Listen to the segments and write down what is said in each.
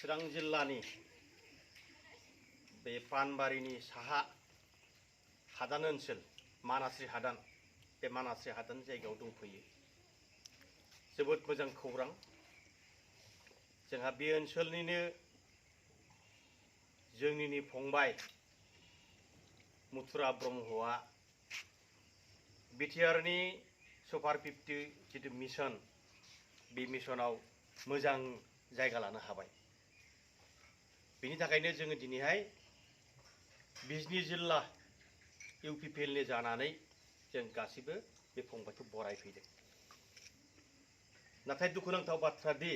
चिरां जिल्लानि बे पानबारिनि साहा हादान ओनसोल मानास्रि हादान बे मानास्रि हादान जायगायाव दंफैयो। जोबोद मोजां खौरां। जोंहा बे ओनसोलनिनो जोंनिनो फंबाय मथुरा ब्रह्मआ बिटिआरनि सुपार 50 जितु मिशन बे मिशनाव मोजां जायगा लानो हाबाय। बेनि थाखायनो जोङो दिनैहाय बिजनी जिल्ला इउपिपिएलनि जानानै जों गासिबो बे फंबायखौ बरायफैदों। नाथाय दुखुनांथाव बाथ्रा दि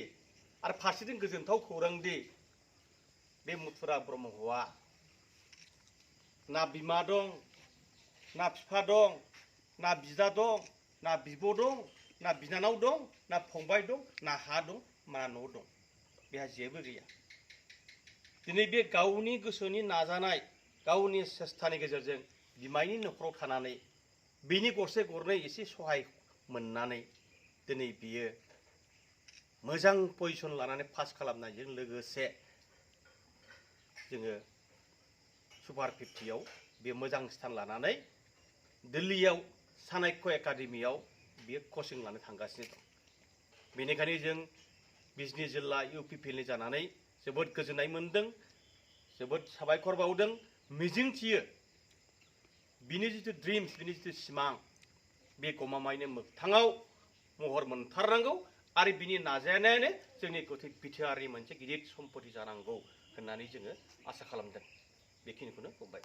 आरो फारसेथिं गोजोनथाव खौरां दि बे मथुरा ब्रह्मआ ना बिमा दं, ना बिफा दं, ना बिदा दं, ना बिब' दं, ना बिनानाव दं, ना फंबाय दं, ना हा दं, ना न' दं। बेहा जेबो गैया। दिनै बे गावनि गोसोनि नाजानाय, गावनि सेस्थानि गेजेरजों बिमायनि न'खराव थानानै बिनि गरसे गरनै एसे सहाय मोननानै दिनै बियो मोजां पजिशन लानानै पास खालामनायजों लोगोसे जोङो सुपार 50आव बे मोजां स्थान लानानै दिल्लीयाव चाणक्य एकाडेमियाव बियो कचिं लानो थांगासिनो दं। बेनिखायनो जों बिजनी जिल्ला इउपिपिएलनि जानानै जोबोद गोजोननाय मोनदों, जोबोद साबायखर बावदों। मिजिंथियो बिनि जितु ड्रिम्स, बिनि जितु सिमां बे गमामायैनो मोगथाङाव महर मोनथारनांगौ आरो बिनि नाजानायानो जोंनि बिटिआरनि मोनसे गिदिर सम्पति जानांगौ होननानै जोङो आसा खालामदों। बेखिनिखौनो बुंबाय।